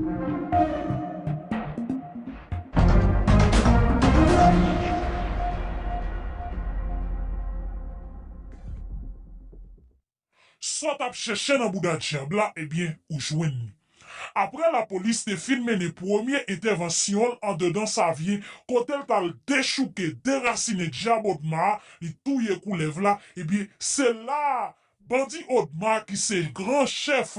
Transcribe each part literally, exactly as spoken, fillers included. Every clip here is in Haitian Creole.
Sa w t ap chèche nan bouda dyab la, ebyen, ou jwenn li. Apre lapolis te fin mennen premye entèvansyon l andedan Savyen, kote l t al dechouke, derasinen dyab Odma a, li touye koulèv la, ebyen, se la a bandi Odma ki se gran chèf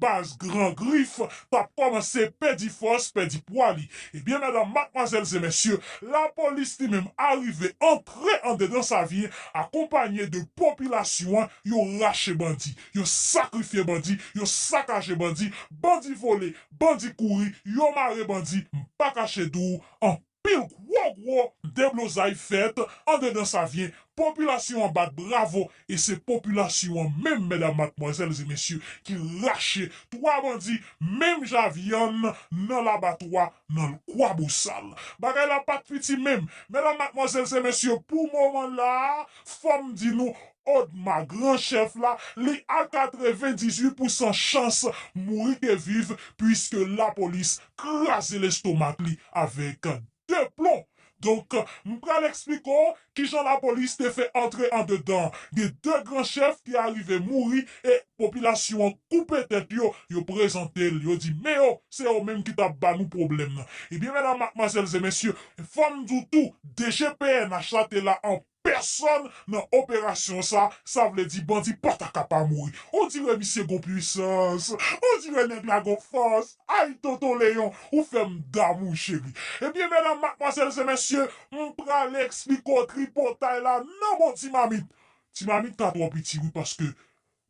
baz Gran Grif t ap kòmanse pèdi fòs, pèdi pwa li. Ebyen, medam, madmwazèl e mesye, lapolis li menm arive antre andedan Savyen, akonpanye de popilasyon an, yo rache bandi, yo sakrifye bandi, yo sakaje bandi, bandi vole, bandi kouri, yo mare bandi, m pa kache di w, anpil gwo gwo deblozay fèt andedan Savyen, popilasyon an bat bravo, e se popilasyon an menm, medam, madmwazèl e mesye, ki rache twa bandi, menm jan vyann nan labatwa, nan kwabosal. Bagay la pa t piti menm. Medam, madmwazèl e mesye, pou moman la a, fò m di nou, Odma, gran chèf la, li a katrevendizuit pousan chans mouri ke viv, piske lapolis kraze lestomak li avèk de plon. Donk, m pral eksplike w kijan lapolis te fè antre andedan. Gen de gran chèf ki arive mouri e popilasyon an koupe tèt yo, yo prezante l, yo di, men yo, se yo menm ki t ap ba nou pwoblèm nan. Ebyen, medam, madmwazèl e mesye, fò m di w tou, D G P N H la te la an pèsòn nan operasyon sa, sa vle di bandi pa ta ka pa mouri. On dirè misye gon pwisans, on dirè nèg la gon fòs. Ay, Tonton Leyon, ou fè m damou, cheri. Ebyen, medam, madmwazèl e mesye, m pral eksplike w tripotay la nan bon ti mamit. Ti mamit ka twò piti, wi, paske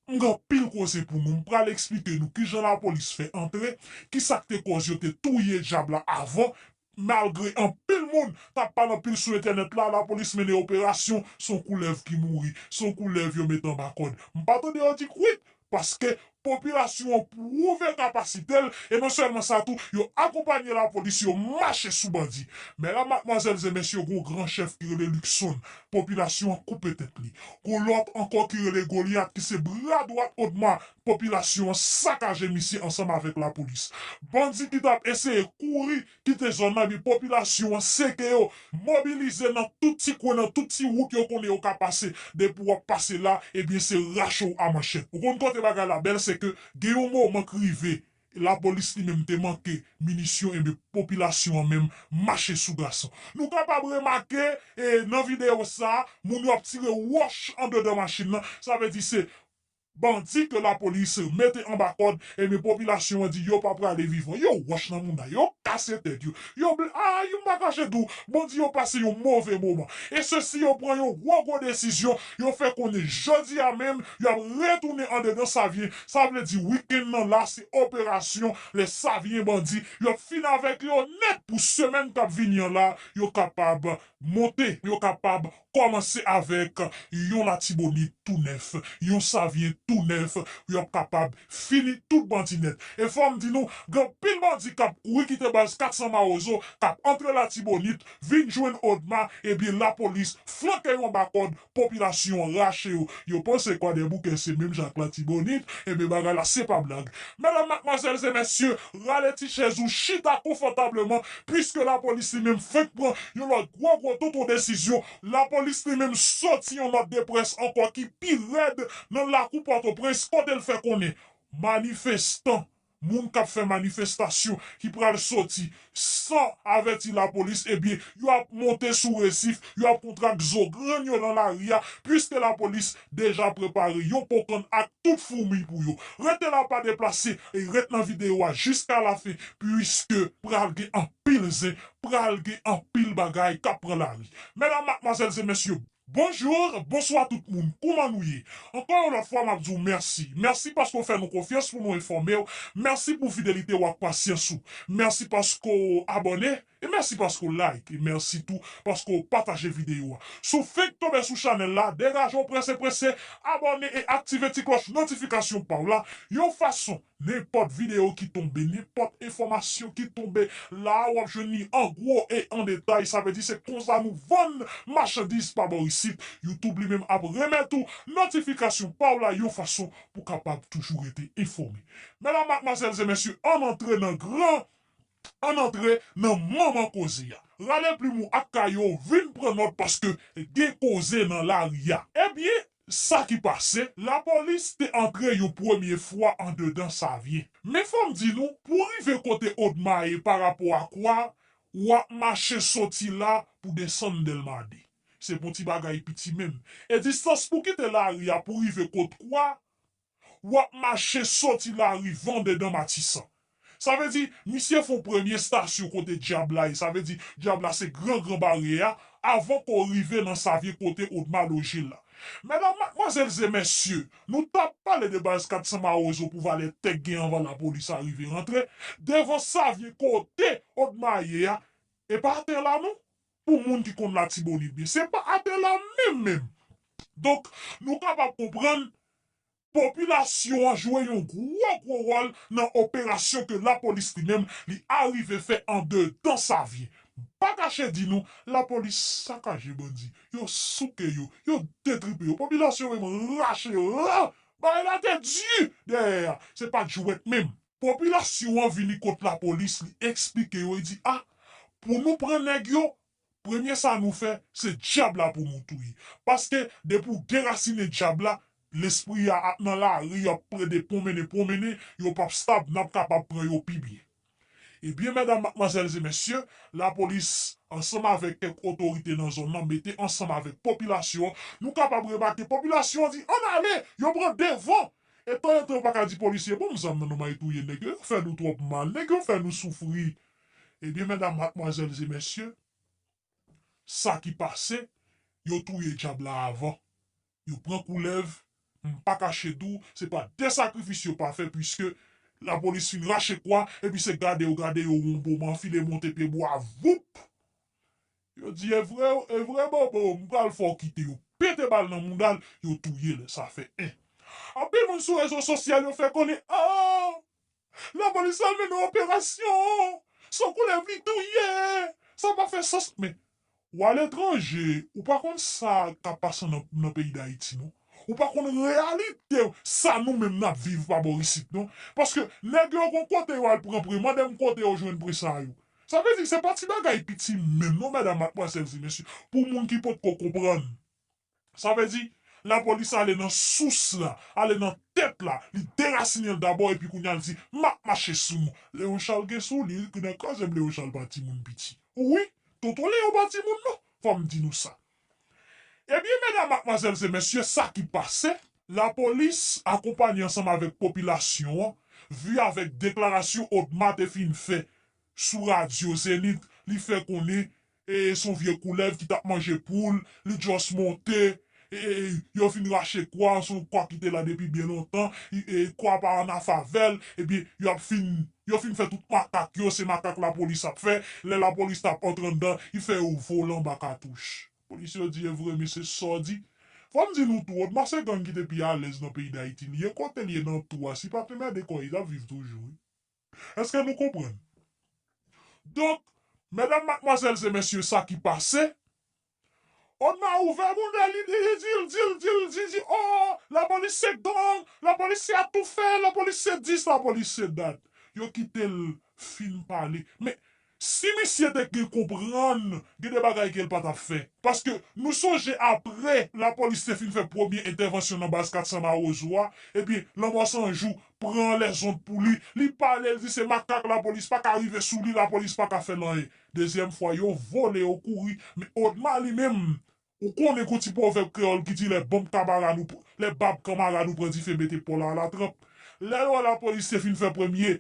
m gen anpil koze pou nou. M pral eksplike nou kijan lapolis fè antre, kisa k te kòz yo te touye dyab la avan, malgre anpil moun t ap pale anpil sou entènèt la, lapolis mennen operasyon, se yon koulèv ki mouri, se yon koulèv yo mete anba kòd. M pa tande yo di kwit, paske popilasyon an pwouve kapasite l, e non sèlman sa tou, yo akonpanye lapolis, yo mache sou bandi. Men la, madmwazèl e mesye, gon gran chèf ki rele Luckson, popilasyon an koupe tèt li. Gon lòt ankò ki rele Golyat, ki se bra dwat Odma, popilasyon an sakaje misye ansanm avèk lapolis. Bandi ki t ap eseye kouri kite zòn nan, ebyen, popilasyon an seke yo, mobilize nan tout ti kwen, nan tout ti wout yo konnen yo ka pase. Depi w ap pase la, ebyen, se rache w a manchèt. Ou konn kote bagay la bèl, se ke gen yon moman k rive, lapolis li menm te manke minisyon, ebyen, popilasyon an menm mache sou gason. Nou kapab remake, e, nan videyo sa, moun yo ap tire wòch andedan machin nan, sa vle di se bandi ke lapolis mete anba kòd, ebyen, popilasyon an di yo pa prale vivan. Yo wòch nan mouda, yo kase tèt yo. Yo ble, a, yo pa kache di w, bandi yo pase yon move moman. E sesi yo pran yon gwo gwo desizyon, yo fè konnen jodi a menm, y ap retounen andedan Savyen. Sa vle di wikenn nan la, se operasyon lè Savyen bandi, y ap fini avèk yo nèt pou semèn k ap vini an la, yo kapab monte, yo kapab kòmanse avèk yon Latibonit tou nèf, yon Savyen tou nèf, y ap kapab fini tout bandi nèt. E fò m di nou, gen anpil bandi k ap kouri kite baz kat san Mawozo, k ap antre Latibonit, vin jwenn Odma, ebyen lapolis flanke yo anba kòd, popilasyon an rache yo. Yo panse Kwadèboukè se menm jan ak Latibonit, ebyen bagay la se pa blag. Medam, madmwazèl e mesye, rale ti chèz ou, chita konfòtableman, piske lapolis li menm fenk pran yon lòt gwo gwo tonton desizyon. Lapolis li menm soti yon nòt de près ankò ki pi rèd nan lakou Pòtoprens, kote l fè konnen manifestan, moun k ap fè manifestasyon ki pral soti san avèti lapolis, ebyen, yo ap monte sou resif, yo ap kontre ak zo grenn yo nan lari a, piske lapolis deja prepare yon po kann ak tout foumi pou yo. Rete la, pa deplase, e ret nan videyo a jiska lafen, piske pral gen anpil zen, pral gen anpil bagay k ap pran lari. Medam, madmwazèl e mesye, bonjou, bonswa tout moun, kouman nou ye? Ankò yon lòt fwa, m ap di w mèsi. Mèsi paske w fè nou konfyans pou nou enfòme w. Mèsi pou fidelite w ak pasyans ou. Mèsi paske w abòne. E mèsi paske w like. E mèsi tou paske w pataje videyo a. Si w fenk tonbe sou chanèl la, degaje w prese prese, abòne e aktive ti klòch notifikasyon pa w la, yon fason nenpòt videyo ki tonbe, nenpòt enfòmasyon ki tonbe, la a w ap jwenn li an gwo e an detay. Sa vle di se konsa nou vann machandiz pa bò isit. YouTube li menm ap remèt ou notifikasyon pa w la yon fason pou w kapab toujou rete enfòme. Medam, madmwazèl e mesye, ann antre nan gran, ann antre nan manman koze a. Rale plim ou ak kaye w, vin pran nòt paske gen koze nan lari a. Ebyen, sa ki pase, lapolis te antre yon premye fwa andedan Savyen. Men fò m di nou, pou w rive kote Odma ye pa rapò a Kwa, w ap mache soti la pou desann Dèlma de. Se pa yon ti bagay piti menm. E distans pou kite lari a pou rive kot Kwa, w ap mache soti lari andedan Matisan. Sa vle di, misye fè yon premye estasyon kote dyab la ye. Sa vle di, dyab la se gran gran baryè a, avan ke w rive nan Savyen kote Odma loje la. Medam, madmwazèl e mesye, nou t ap pale de baz kat san Mawozo pou valè tè k gen anvan lapolis a rive rantre. Devan Savyen kote Odma ye a, e pa atè la non. Pou moun ki konn Latibonit byen, se pa atè la menm menm. Donk, nou kapab konprann popilasyon an jwe yon gwo gwo wòl nan operasyon ke lapolis li menm li arive fè andedan Savyen. M pa kache di nou, lapolis sakaje bandi, yo souke yo, yo detripe yo, popilasyon menm rache yo. Ah! Bagay la te di dèyè a, se pa t jwèt menm. Popilasyon an vini kot lapolis, li eksplike yo, li di, a, pou nou pran nèg yo, premye sa nou fè, se dyab la pou nou touye. Paske depi w derasinen dyab la, lespri a ap nan lari, y ap plede pwonmennen, pwonmennen, yo p ap stab, n ap kapab pran yo pi byen. Ebyen, medam, madmwazèl e mesye, lapolis, ansanm avèk kèk otorite nan zòn nan, mete ansanm avèk popilasyon an, nou kapab remake popilasyon an di, ann ale, yo pran devan. E tan etan yo pa ka di polisye, ban m zam nan non, m al touye nèg yo, yo fè nou twòp mal, nèg yo fè nou soufri. Ebyen, medam, madmwazèl e mesye, sa ki pase, yo touye dyab la avan. Yo pran koulèv, m pa kache di w, se pa de sakrifis yo pa fè, piske lapolis fin rache Kwa, epi se gade yo gade yo wonboman, file monte pyebwa, voup! Yo di, e vre, e vre, bobo, m pral fè w kite. Yo pete bal nan mouda l, yo touye l, sa fè en. Anpil moun sou rezo sosyal yo fè konnen, oh! Lapolis la mennen operasyon, se yon koulèv li touye, sa pa fè sans. Men, w aletranje, ou pa konn sa k ap pase nan, nan peyi Dayiti, non. Ou pa konn reyalite sa nou menm n ap viv pa bò isit, non. Paske nèg yo gon kote yo al pran pre, mande m kote yo jwenn pre sa yo. Sa vle di, se pa ti bagay piti menm, non, medam, madmwazèl e mesye, pou moun ki potko konprann. Sa vle di, lapolis ale nan sous la, ale nan tèt la, li derasinen l dabò, epi kounye a l di, m ap mache sou nou. Leon Charles gen sou li, ki nan kraze m, Leon Charles pa timoun piti. Wi, tonton Leon pa timoun non, fò m di nou sa. Ebyen, medam, madmwazèl e mesye, sa ki pase, lapolis akonpanye ansanm avèk popilasyon an, vi avèk deklarasyon Odma te fin fè sou radyo Zenith, li fè konnen, e, se yon vye koulèv ki t ap manje poul, li just monte, e, e, yo fin rache Kwa, se yon Kwa ki te la depi byen lontan, e, e, Kwa pa ann afavè l, ebyen, yo ap fin, yo fin fè tout makak yo, se makak lapolis ap fè, lè lapolis t ap antre anndan, li fè yo vole anba katouch. Polis yo di, e vre, mesye, sa w di? Fò m di nou tou, Odma se gang ki te pi alèz nan peyi Dayiti. Li ye kote l ye nan tou a, si pa t anmède kò l, li t ap viv toujou, wi. Èske nou konprann? Donk, medam, madmwazèl e mesye, sa ki pase, Odma ouvè bouda l, li di, li di, li di, li di, oh, lapolis se gang, lapolis se atoufè, lapolis se dis, lapolis se dat. Yo kite l fin pale. Men, si misye te gen konprann, gen de bagay ke l pa t ap fè. Paske nou sonje apre lapolis te fin fè premye entèvansyon nan baz kat san Mawozo a, ebyen, Lanmò San Jou pran lèzond pou li. Li pale, li di se makak lapolis pa ka rive sou li, lapolis pa ka fè l anyen. Dezyèm fwa, yo vole, yo kouri. Men Odma li menm, ou konnen gon ti pwovèb kreyòl ki di lè bonm kanmarad ou, lè bab kanmarad ou pran dife, mete pòl a la tranp. Lè yo wè lapolis te fin fè premye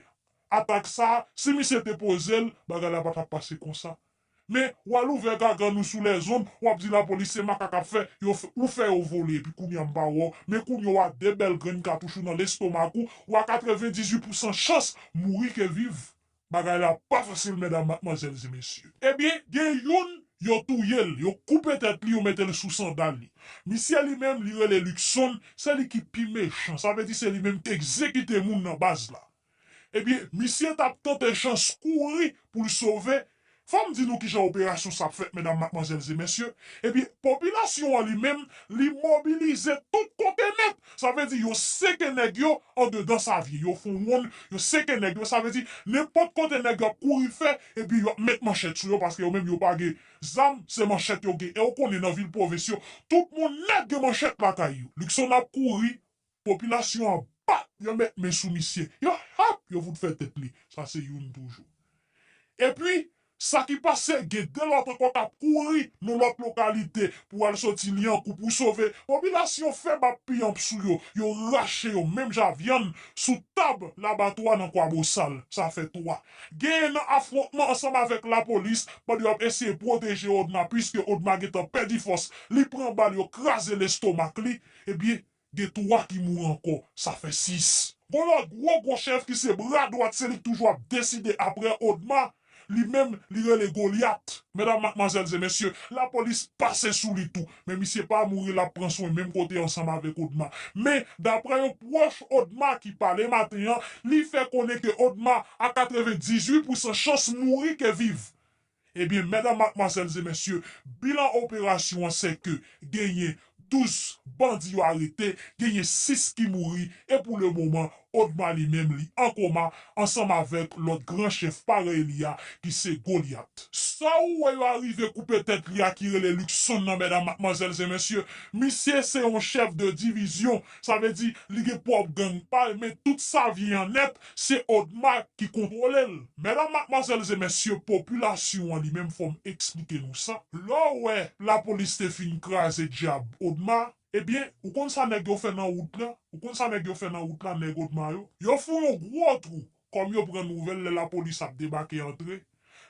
atak sa, si misye te poze l, bagay la pa t ap pase konsa. Men, w al ouvè gagann ou sou lèzond, w ap di lapolis se makak ap fè, yo f-, ou fè yo vole, epi kounye a m pa wè w. Men kounye a w a de bèl grenn katouch ou nan lestomak ou, w a katrevendizuit pousan chans mouri ke viv. Bagay la pa fasil, medam, madmwazèl e mesye. Ebyen, gen youn, yo touye l, yo koupe tèt li, yo mete l sou sandal li. Misye li menm, li rele Luckson, se li ki pi mechan, sa vle di se li menm ki egzekite moun nan baz la. Ebyen, misye t ap tante chans kouri pou l sove. Fò m di nou kijan operasyon sa ap fèt, medam, madmwazèl e mesye. Ebyen, popilasyon an li menm, li mobilize tout kote nèt. Sa vle di, yo seke nèg yo andedan Savyen. Yo fè yon wonn, yo seke nèg yo. Sa vle di, nenpòt kote nèg yo ap kouri fè, ebyen, yo ap met manchèt sou yo, paske yo menm yo pa gen zam, se manchèt yo gen. E ou konnen nan vil pwovens yo, tout moun nèt gen manchèt lakay yo. Luckson ap kouri, popilasyon an bat, yo met men sou misye. Yo hap, yo fout fè tèt li. Sa se youn toujou. Epi, sa ki pase, gen de lòt ankò k ap kouri nan lòt lokalite pou al soti Lyankou pou sove. Popilasyon fè bab piyanp sou yo, yo rache yo, menm jan vyann sou tab labatwa nan Kwabosal. Sa fè twa. Genyen nan afwontman ansanm avèk lapolis, pandan y ap eseye pwoteje Odma, piske Odma gentan pèdi fòs, li pran bal, yo kraze lestomak li. Ebyen, gen twa ki mouri ankò, sa fè sis. Gon lòt gwo gwo chèf ki se bra dwat, se li k toujou ap deside apre Odma, li menm, li rele Golyat. Medam, madmwazèl e mesye, lapolis pase sou li tou. Men misye pa mouri, l ap pran swen menm kote ansanm avèk Odma. Men, daprè yon pwòch Odma ki pale maten an, li fè konnen ke Odma a katrevendizuit pousan chans mouri ke viv. Ebyen, medam, madmwazèl e mesye, bilan operasyon an se ke genyen douz bandi yo arete, genyen sis ki mouri, e pou le moman, Odma li menm li an koma, ansanm avèk lòt gran chèf parèy li a, ki se Golyat. Sa ou wè yo arive koupe tèt li a ki rele Luckson nan, medam, madmwazèl e mesye, misye se yon chèf de divizyon, sa vle di li gen pwòp gang pa l, men tout Savyen an nèt, se Odma ki kontwole l. Medam, madmwazèl e mesye, popilasyon an li menm, fò m eksplike nou sa. Lè w wè lapolis te fin kraze dyab Odma, ebyen, ou konn sa nèg yo fè nan wout la? Ou konn sa nèg yo fè nan wout la, nèg Odma yo? Yo fè yon gwo twou. Kòm yo pran nouvèl lè lapolis ap debake antre,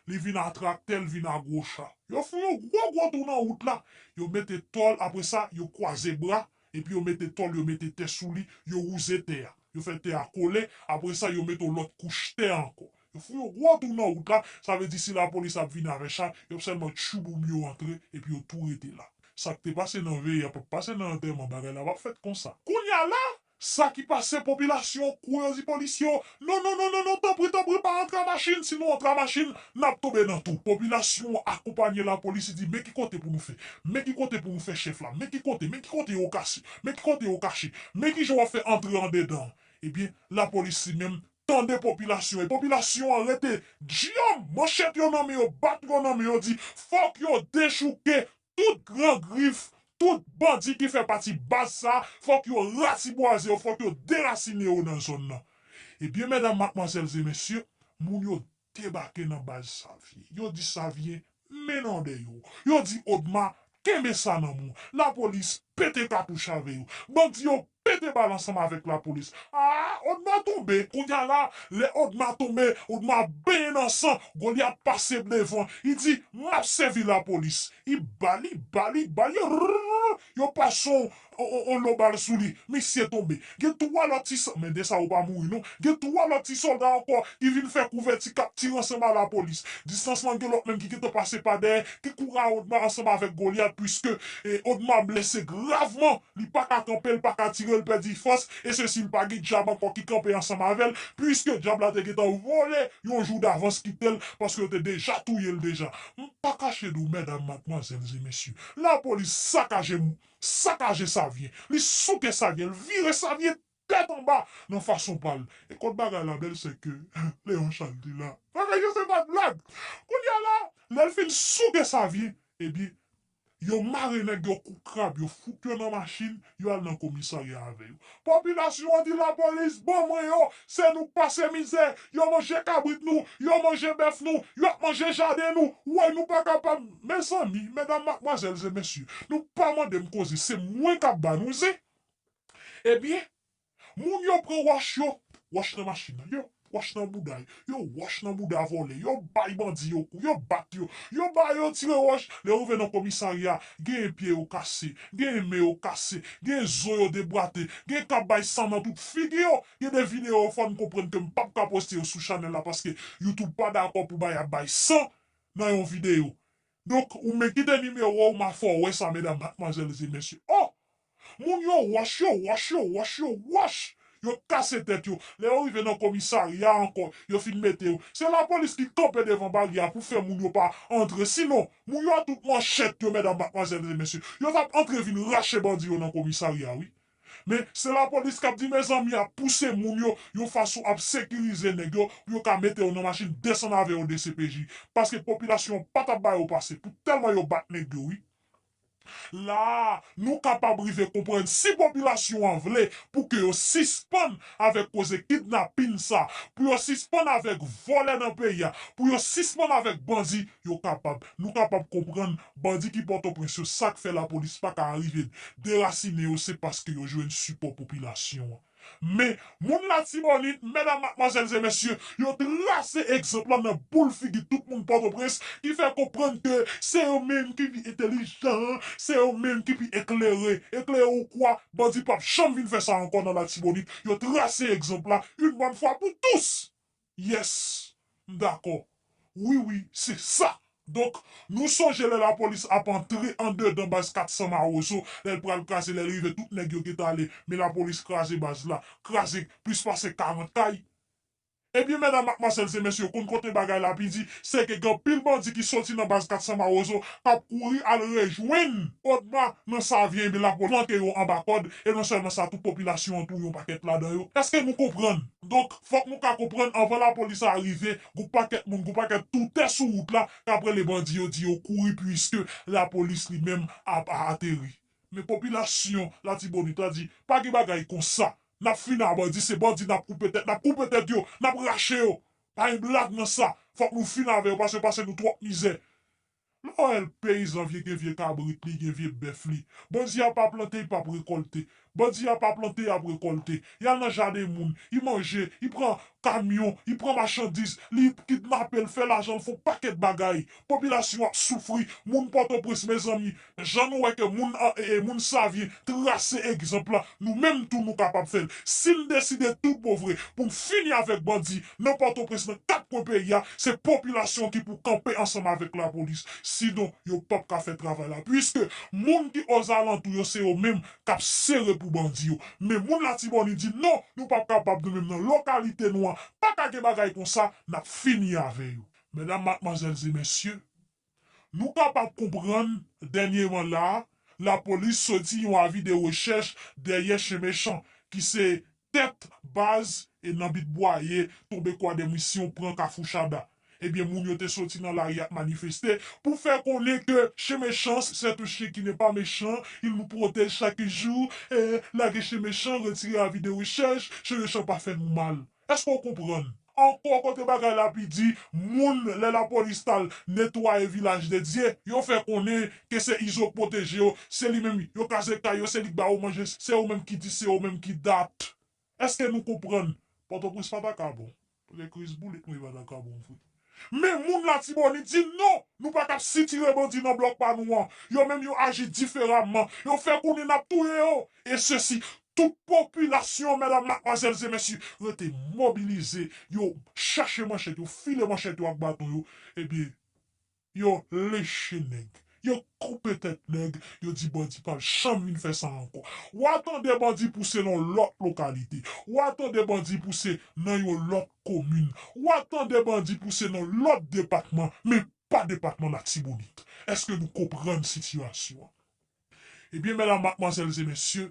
li vin a traktè, l vin a gwo cha. Yo fè yon gwo gwo twou nan wout la. Yo mete tòl, apre sa, yo kwaze bra, epi yo mete tòl, yo mete tè sou li, yo wouze tè a. Yo fè tè a kole, apre sa, yo mete yon lòt kouch tè ankò. Yo fè yon gwo twou nan wout la, sa vle di si lapolis ap vin avè cha, y ap sèlman tchouboum yo antre, epi yo tou rete la. Sa k te pase nan veye a p ap pase nan antèman, bagay la p ap fèt konsa. Kounye a la, sa ki pase, popilasyon kouri, yo di polis yo, non, non, non, non, non, tanpri, tanpri, pa antre a machin, si nou antre a machin, n ap tonbe nan twou. Popilasyon an akonpanye lapolis, li di, men ki kote pou nou fè, men ki kote pou nou fè chèf la, men ki kote, men ki kote yo kache, men ki kote yo kache, men kijan w ap fè antre andedan. Ebyen, lapolis li menm tande popilasyon, e popilasyon an rete dyanm, manchèt yo nan men yo, bat yo nan men yo, di, fòk yo dechouke tout gran grif, tout bandi ki fè pati baz sa, fòk yo ratibwaze yo, fòk yo derasine yo nan zòn nan. Ebyen, medam, madmwazèl e mesye, moun yo debake nan baz Savyen. Yo di Savyen, men nan dèyè w. Yo di Odma, kenbe sa nan men w. Lapolis pete katouch avè yo. Bandi yo pete bal ansanm avèk lapolis. A, Odma tonbe. Kounye a la, lè Odma tonbe, Odma benyen nan san. Golyat pase devan. Li di, m ap sèvi lapolis. Li ba, li ba, li ba, li rrrr, yo pase yon, yon, yon, yon lo bal sou li. Misye tonbe. Gen twa lòt ti sò-, men de sa yo pa mouri non. Gen twa lòt ti sòlda ankò ki vin fè kouvèti, k ap tire ansanm a lapolis. Distans lan gen lòt menm ki gentan pase pa dèyè, ki kouri a Odma ansanm avèk Golyat, piske, e, Odma blese gravman. Li pa ka kanpe, li pa ka tire, li pèdi fòs, e sesi li pa gen dyab ankò ki kanpe ansanm avè l, piske dyab la te gentan vole yon jou davans kite l, paske yo te deja touye l deja. M pa kache di w, medam, madmwazèl e mesye, lapolis sakaje, sakaje Savyen, li souke Savyen, li vire Savyen tèt anba nan fason pa l. E kot bagay la bèl, se ke Leon Charles te la. Bagay yo se pa t blag. Kounye a la, lè l fin souke Savyen, ebyen, yo mare nèg yo kou krab, yo fout yo nan machin, yo al nan komisarya avè yo. Popilasyon an di lapolis, ban mwen yo, se nou k pase mizè, yo manje kabrit nou, yo manje bèf nou, y ap manje jaden nou, woy nou pa kapab. Mezanmi, medam, madmwazèl e mesye, nou pa mande m koze, se mwen k ap ba nou zen. Ebyen, moun yo pran wòch yo, wòch nan machin nan, yo, wòch nan bouda yo, yo wòch nan bouda vòlè, yo bay bandi yo kou, yo bat yo, yo ba yo tire wòch, lè yo rive nan komisarya, genyen pye yo kase, genyen men yo kase, genyen zo yo debwate, genyen k ap bay san nan tout figi yo, gen de videyo fò n konprann ke m p ap ka poste yo sou chanèl la paske YouTube pa dakò pou bay ap bay san nan yon videyo. Donk, ou men kite nimewo w, m a fè w wè sa, medam, madmwazèl e mesye. O! Moun yo wòch, yo wòch, yo wòch, yo wòch. Yo kase tèt yo. Lè yo rive nan komisarya ankò, yo fin mete yo. Se lapolis ki kanpe devan baryè a pou fè moun yo pa antre. Sinon, moun yo a tout manchèt yo, medam, madmwazèl e mesye. Yo t ap antre vin rache bandi yo nan komisarya, wi. Men, se lapolis k ap di, mezanmi, ap pouse moun yo, yon fason ap sekirize nèg yo, pou yo ka mete yo nan machin, desann avè yo D C P J. Paske popilasyon an pa t ap ba yo pase, pou tèlman yo bat nèg yo, wi. La a, nou kapab rive konprann si popilasyon an vle pou ke yo sispann avèk koze kidnapin sa, pou yo sispann avèk vòlè nan peyi a, pou yo sispann avèk bandi, yo kapab. Nou kapab konprann bandi ki Pòtoprens yo, sa k fè lapolis pa ka rive derasinen yo, se paske yo jwenn sipò popilasyon an. Men, moun Latibonit, medam, madmwazèl e mesye, yo trase egzanp la nan boul figi tout moun Pòtoprens, ki fè konprann ke se yo menm ki pi entèlijan, se yo menm ki pi eklere. Eklere ou kwa, bandi p ap janm vin fè sa ankò nan Latibonit. Yo trase egzanp la, une bonne fois pour tous. Yes, m dakò. Wi, wi, se sa. Donk, nou sonje lè lapolis ap antre andedan baz kat san Mawozo, lè l pral kraze, lè l rive, tout nèg yo gentan ale, men lapolis kraze baz la, kraze plis pase karant kay. Ebyen, medam, madmwazèl e mesye, konn kote bagay la pi di, se ke gen anpil bandi ki soti nan baz kat san Mawozo, k ap kouri al rejwenn Odma nan Savyen, ebyen, lapolis plante yo anba kòd, e non sèlman sa, tout popilasyon an touye yon pakèt ladan yo. Èske nou konprann? Donk, fòk nou ka konprann, anvan lapolis a rive, gon pakèt moun, gon pakèt toutè sou wout la, k ap rele bandi yo, di yo kouri, piske lapolis li menm ap ateri. Men popilasyon Latibonit la di, pa gen bagay konsa. N ap fini a bandi, se bandi n ap koupe tèt, n ap koupe tèt yo, n ap rache yo. Pa gen blag nan sa. Fòk nou fini avè yo, paske yo pase nou twòp mizè. Lè w wè peyizan vye, gen vye kabrit li, gen vye bèf li. Bandi a pa plante, y p ap rekòlte. Bandi a pa plante, y ap rekòlte. Y al nan jaden moun, y manje, y pran kamyon, y pran machandiz, li kidnape, l fè lajan, l fè yon pakèt bagay. Popilasyon ap soufri, moun Pòtoprens, mezanmi, jan nou wè ke moun, e, e, moun Savyen trase egzanp la, nou menm tou nou kapab fè l. Si n deside tout bon vre pou n fini avèk bandi nan Pòtoprens, nan kat kwen peyi a, se popilasyon ki pou kanpe ansanm avèk lapolis. Sinon, yo p ap ka fè travay la. Piske moun ki ozalantou yo, se yo menm k ap sere pou bandi yo. Men moun Latibonit di non, nou p ap kapab, nou menm nan lokalite nou an, pa ka gen bagay konsa, n ap fini avè yo. Medam, madmwazèl e mesye, nou kapab konprann dènyeman la a, lapolis soti yon avi de rechèch dèyè Chen Mechan, ki se tèt baz e nan Bit Bwaye, tonbe Kwadèmisyon, pran Kafou Chada. Ebyen, moun yo te soti nan lari ap manifeste pou fè konnen ke Chen Mechan, c'est un chien qui n'est pas méchant, il nous protège chaque jour, e lage Chen Mechan, retire avi de rechèch, Chen Mechan pa fè nou mal. Èske w konprann? Ankò, kote bagay la pi di, moun, lè lapolis t al netwaye Vilaj de Dye, yo fè konnen ke se Izo k pwoteje yo, se li menm, yo kraze kay yo, se li k ba yo manje, se yo menm ki di, se yo menm ki dat. Èske nou konprann? Pòtoprens pa ta ka bon. Pou de kriz boulit, mwen pa ta ka bon vre. Men moun Latibonit di non, nou pa t ap sitire bandi nan blòk pa nou an. Yo menm yo aji diferaman. Yo fè konnen n ap touye yo. E sesi, tout popilasyon, medam, madmwazèl e mesye, rete mobilize. Yo chache manchèt, yo file manchèt yo ak baton yo. Ebyen, yo leche nèg. Yo koupe tèt nèg. Yo di bandi p ap janm vin fè sa ankò. W a tande bandi pouse nan lòt lokalite. W a tande bandi pouse nan yon lòt komin. W a tande bandi pouse nan lòt depatman, men pa depatman Latibonit. Èske nou konprann sitiyasyon an? Ebyen, medam, madmwazèl e mesye,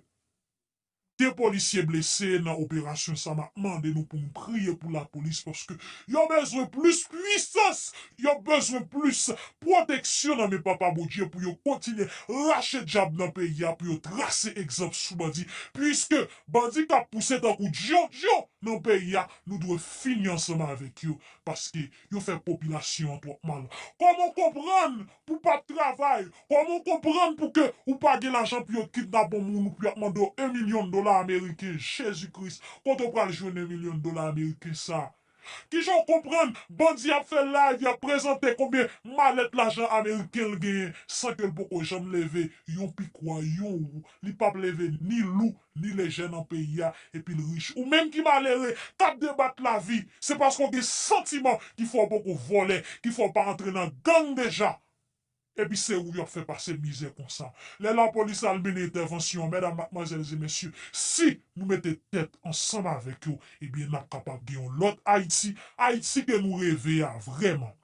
de polisye blese nan operasyon sa, m ap mande nou pou nou priye pou lapolis, paske yo bezwen plis pwisans, yo bezwen plis pwoteksyon nan men Papa Bondye pou yo kontinye rache dyab nan peyi a, pou yo trase egzanp sou bandi, piske bandi k ap pouse tankou djondjon nan peyi a, nou dwe fini ansanm avèk yo, paske yo fè popilasyon an twòp mal. Kòman w konprann pou w p ap travay? Kòman w konprann pou ke ou pa gen lajan pou yo kidnape yon moun ou pou y ap mande w yon milyon dola ameriken? Jezi Kris, kote w pral jwenn yon milyon dola ameriken sa? Kijan w konprann bandi ap fè live, y ap prezante konbyen malèt lajan ameriken l genyen san ke l poko janm leve yon pikwa, yon wou? Li p ap leve ni lou, ni lejè nan peyi a, epi l rich. Ou menm ki malere, k ap debat lavi, se paske w gen santiman ki fè w poko vòlè, ki fè w pa antre nan gang deja. epi se ou y ap fè pase mizè konsa. Lè lapolis al mennen entèvansyon, medam, madmwazèl e mesye, si nou mete tèt ansanm avèk yo, ebyen, n ap kapab gen yon lòt Ayiti, Ayiti ke nou reve a vrèman.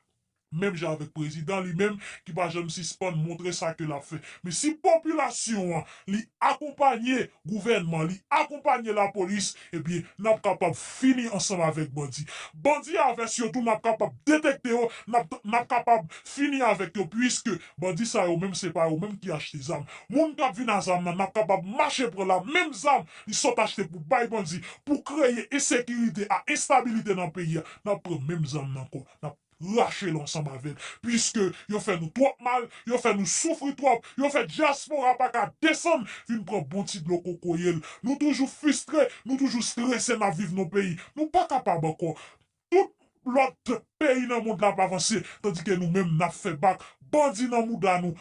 Menm jan avèk prezidan li menm ki pa janm sispann montre sa ke l ap fè. Men si popilasyon an li akonpanye gouvènman, li akonpanye lapolis, ebyen, n ap kapab fini ansanm avèk bandi. Bandi a avè yo tou, n ap kapab detekte yo, n ap, n ap kapab fini avèk yo, piske bandi sa yo menm, se pa yo menm ki achte zam. Moun k ap vin a zam nan, n ap kapab mache pran la menm zam li sot achte pou bay bandi, pou kreye ensekirite a enstabilite nan peyi a. N ap pran menm zam nan ankò, n ap rache l ansanm avè l, piske yo fè nou twòp mal, yo fè nou soufri twòp, yo fè dyaspora pa ka desann vin pran bon ti dlo kokoye l. Nou toujou fristre, nou toujou strese, n ap viv nan peyi nou pa kapab ankò. Tout lòt peyi nan mond la ap avanse, tandike nou menm n ap fè bak. Bandi nan mouda nou,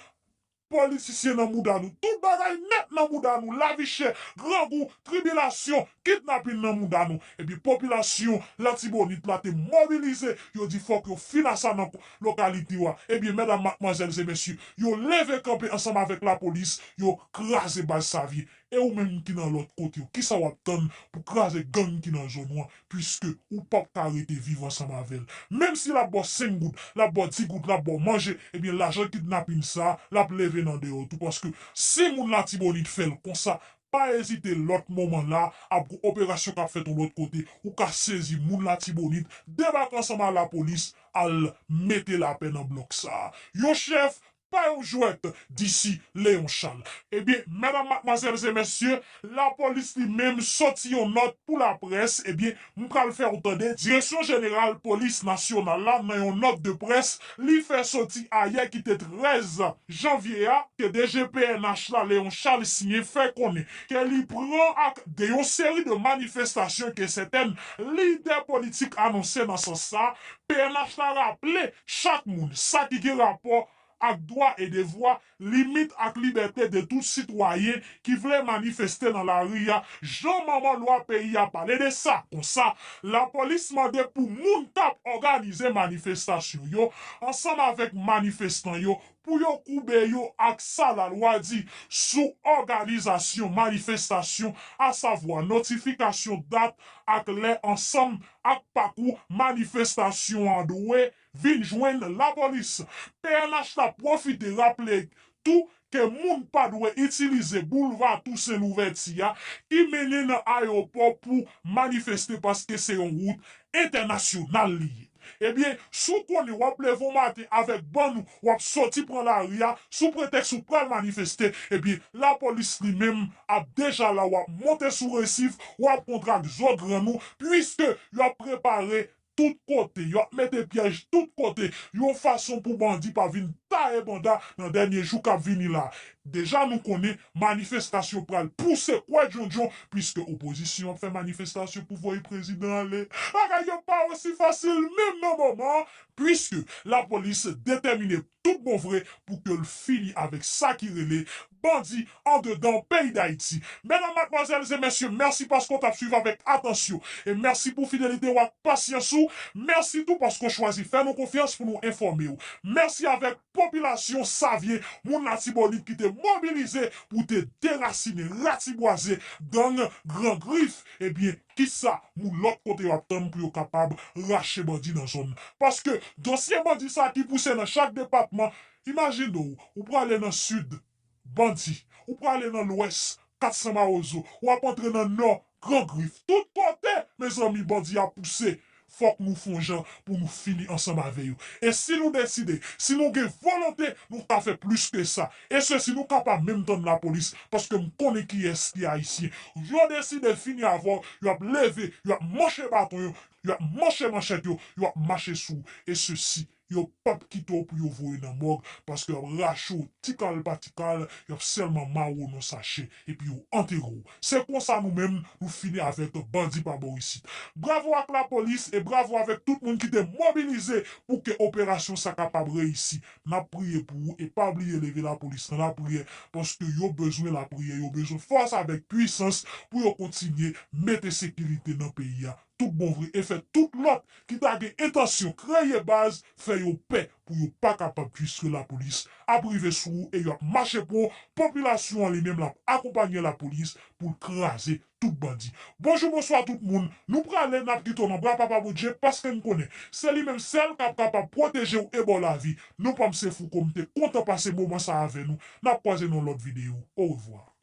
politisyen nan mouda nou, tout bagay nèt nan mouda nou, lavi chè, grangou, tribilasyon, kidnapin nan mouda nou. Epi popilasyon Latibonit la te mobilize, yo di fòk yo fin a sa nan lokalite a. Ebyen, medam, madmwazèl e mesye, yo leve kanpe ansanm avèk lapolis, yo kraze baz Savye. E ou menm ki nan lòt kote w, kisa w ap tann pou kraze gang ki nan zòn ou an, piske ou p ap ka rete viv ansanm avè l? Menm si l ap ba w senk goud, l ap ba w di goud, l ap ba w manje, ebyen, lajan kidnapin sa a, l ap leve nan dèyè w tou, paske si moun Latibonit fè l konsa, pa ezite lòt moman la, ap gon operasyon k ap fèt yon lòt kote, ou ka sezi moun Latibonit, debake ansanm a lapolis, al mete lapè nan blòk sa a. Yon chèf, pa yon jwèt, disi Leon Charles. Ebyen, medam, madmwazèl e mesye, lapolis li menm soti yon nòt pou laprès. Ebyen, m pral fè w tande, Direksyon Jeneral Polis Nasyonal la, nan yon nòt de près, li fè soti ayè ki te trèz janvye a, ke D G P N H la, Leon Charles, siyen, fè konnen ke li pran ak de yon seri de manifestasyon ke sètèn lidè politik anonse nan sans sa. P N H la raple chak moun sa ki gen rapò ak dwa e devwa, limit ak libète de tout sitwayen ki vle manifeste nan lari a, jan manman lwa peyi a pale de sa. Konsa, lapolis mande pou moun k ap òganize manifestasyon yo, ansanm avèk manifestan yo, pou yo koube yo ak sa lalwa di sou òganizasyon manifestasyon, asavwa notifikasyon dat ak lè ansanm ak pakou manifestasyon an dwe vin jwenn lapolis. P N H la pwofite raple tou ke moun pa dwe itilize Boulva Tousen Louvèti a ki mennen nan ayewopò pou manifeste, paske se yon wout entènasyonal li ye. Ebyen, si w konnen w ap leve yon maten avèk bann ou, w ap soti pran lari a sou pretèks ou pral manifeste, ebyen, lapolis li menm ap deja la, w ap monte sou resif, w ap kontre ak zògrann ou, piske y ap prepare tout kote, y ap mete pyèj tout kote, yon fason pou bandi pa vin taye banda nan dènye jou k ap vini la. Deja nou konnen manifestasyon pral pouse kwè djondjon, piske opozisyon ap fè manifestasyon pou voye prezidan ale. Bagay yo pa osi fasil menm nan moman an, piske lapolis detèmine tout bon vre pou ke l fini avèk sa ki rele bandi andedan peyi Dayiti. Medam, madmwazèl e mesye, mèsi paske w t ap swiv avèk atansyon. E mèsi pou fidelite w ak pasyans ou. Mèsi tou paske w chwazi fè nou konfyans pou nou enfòme w. Mèsi avèk popilasyon Savyen, moun Latibonit ki te mobilize pou te derasinen, ratibwaze gang Gran Grif. Ebyen, kisa moun lòt kote yo ap tann pou yo kapab rache bandi nan zòn nan? Paske dosye bandi sa ki pouse nan chak depatman, imajine w, ou prale nan sid, bandi, ou prale nan lwès, kat san Mawozo, w ap antre nan nò, Gran Grif. Tout kote, mezanmi, bandi ap pouse. Fòk nou fè yon jan pou nou fini ansanm avè yo. E si nou deside, si nou gen volonte, nou ka fè plis ke sa. E se si nou ka pa menm tann lapolis, paske m konnen kiyès ki ayisyen. Yo deside fini avè w, y ap leve, y ap manche baton yo, y ap manche manchèt yo, y ap mache sou ou. E se si yo p ap kite w pou yo voye nan mòg, paske y ap rache w ti kal pa ti kal, y ap sèlman mare w nan sachè, epi yo antere w. Se konsa nou menm, nou fini avèk bandi pa bò isit. Bravo ak lapolis e bravo avèk tout moun ki te mobilize pou ke operasyon sa kapab reyisi. N ap priye pou ou e pa bliye leve lapolis nan lapriyè, paske yo bezwen lapriyè, yo bezwen fòs avèk pwisans pou yo kontinye mete sekirite nan peyi a. tout bon vre e fè tout lòt ki ta gen entansyon kreye baz fè yo pè pou yo pa kapab, piske lapolis ap rive sou ou e y ap mache pran w, popilasyon an li menm l ap akonpanye lapolis pou l kraze tout bandi. Bonjou, bonswa tout moun. Nou prale, n ap kite w nan bra Papa Bondye, paske n konnen se li menm sèl k ap kapab pwoteje w e ba w lavi. Non pa m se Fouco, m te kontan pase moman sa avè nou. N ap kwaze nan yon lòt videyo. Orevwa.